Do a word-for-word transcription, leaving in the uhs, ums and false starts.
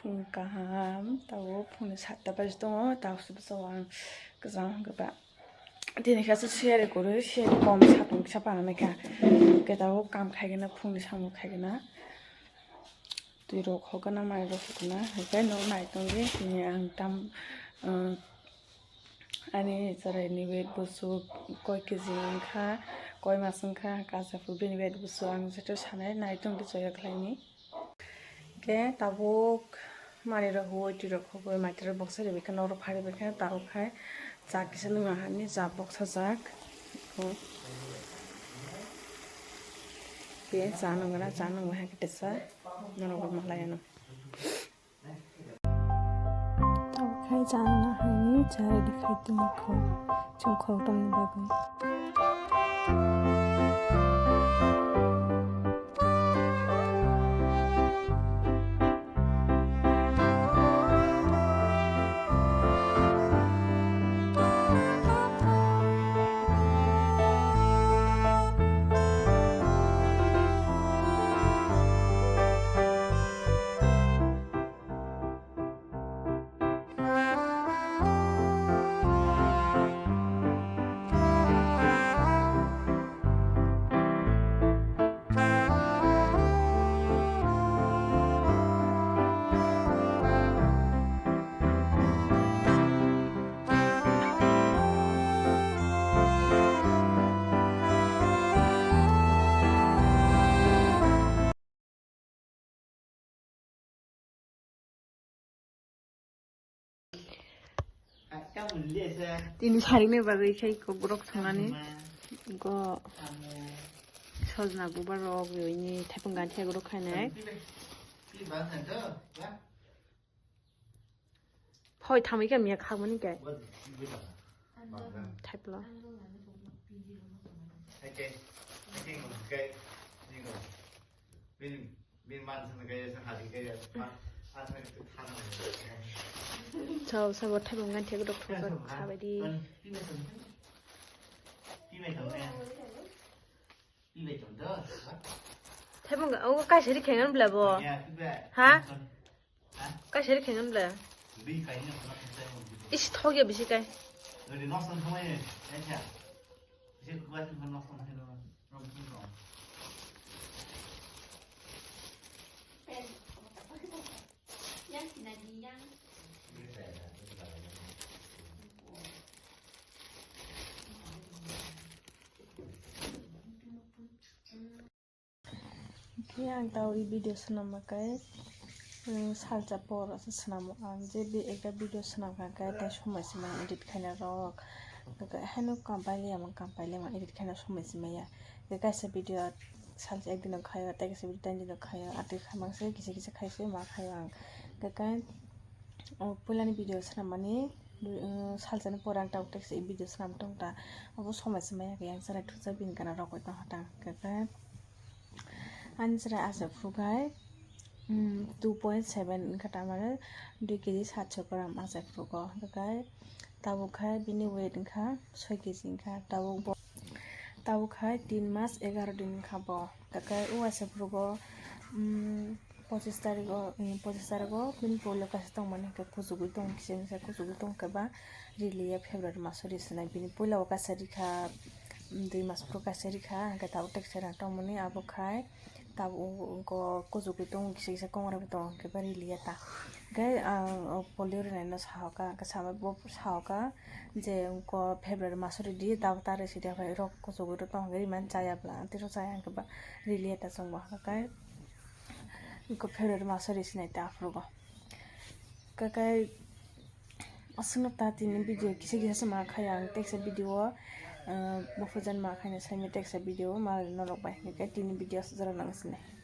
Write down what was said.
Kaham, tabuk phungni satta baji tongo, tabuk se bwskango ang kwchang hwnkhe ba. Tini khe se siyari kwrwi, siyari kom sakung kisa panamikha. Hwnkhe tabuk kam khaigwna, phungni samung khaigwna. Twi rok hokgwna, mai rok hokgwna, hwnkhe no nai tongdi, tini ang tam, uh, ani chwraini weight busu koi kg wngkha, koi mas wngkha, kaisa phuru bini weight busu ang jeto sanai nai tongdi choya khlaini. Hwnkhe tabuk manwi rok huoi twi rok hogoi maitwi rok boksa ribai khe norok pharibai khe tabuk khai cha kisa nungna hani cha boksa jak. Hwnkhe cha nungna cha nungna hai khe tesa norok bo malai ano. Tabuk khai cha nungna hani cha ready khai tongwi kho chwng khorokthomni bagwi. Tini sarikni bagwi khe iko borok thwngnani. Iko sojna gubar rok, ini thaiphung ganthi rok khainai. Hoi, thamwi khe miya khagmani khe. Thaipla. Chao, sabo thaibung gan thek dok thok khabai di. Thaibung ga, o kaisa ri khengan bla bo. Ha? Kaisa ri khengan bla. Isi thok ya bisi kai. Khe ang tao i video swnamma khe, mm, salsa por se swnamo ang. Je bi ekta video swnamkha khe tai somoi se maya edit khaina rok. Haino kam pailiyama, kam pailiyama edit khaina somoi se maya. Khe kaisa video salsa ek dino khaio, tei kaisa video tain dino khaio, atwi khamang se kisa kisa khai se ma khaio ang. Khe, khe, o puilani video swnammani, uh, salsani pore ang tabuk tei kaisa video swnam tong ta. Obo somoi se maya khe yang chwrai thukjak bini gana rok bai tong kha tang. Khe, khe, ani chwrai achai phuru khai, um, two point seven wngkha, tamare dui kg satso gram achai phuru go. Khe, khe, tabuk khai bini weight wngkha soi kg wngkha. Tabuk bo, tabuk khai tin mas egaro din wngkha bo. Khe, khe, o achai phuru go, um, Pochis tarigo, eh, pochis tarigo bini puila kaisa tongmani hwnkhe kuchugui tongo, kisa misa kuchugui tongo khe ba riliya February maso ri swnai. Bini puila o kaisa rikha, mm, dui mas phuru kaisa rikha, hwnkhe tabuk tei kaisa rang tongmani abo khai tabuk o kuchugui tongo, kisa kisa kongrai bo tongo, hwnkhe ba riliya ta. Hwnkhe ang o polio rinaino sahoka, hwnkhe sama bo sahoka je ko February maso ridi tabuk ta risi de, hwnkhe rok kuchugui rok tong hwnkhe rimani chaya bla, tei rok chaya hwnkhe ba riliya ta chwngbo hwnkhe. Iko February maso ri sinai ta aphuru go. Kakai aswkno ta tini video kisa kisa se ma khai ang, teksa video o, uh, buphurjani ma khaina saimai teksa video o ma norok bai. Kakai tini video aswk jora nang sinai.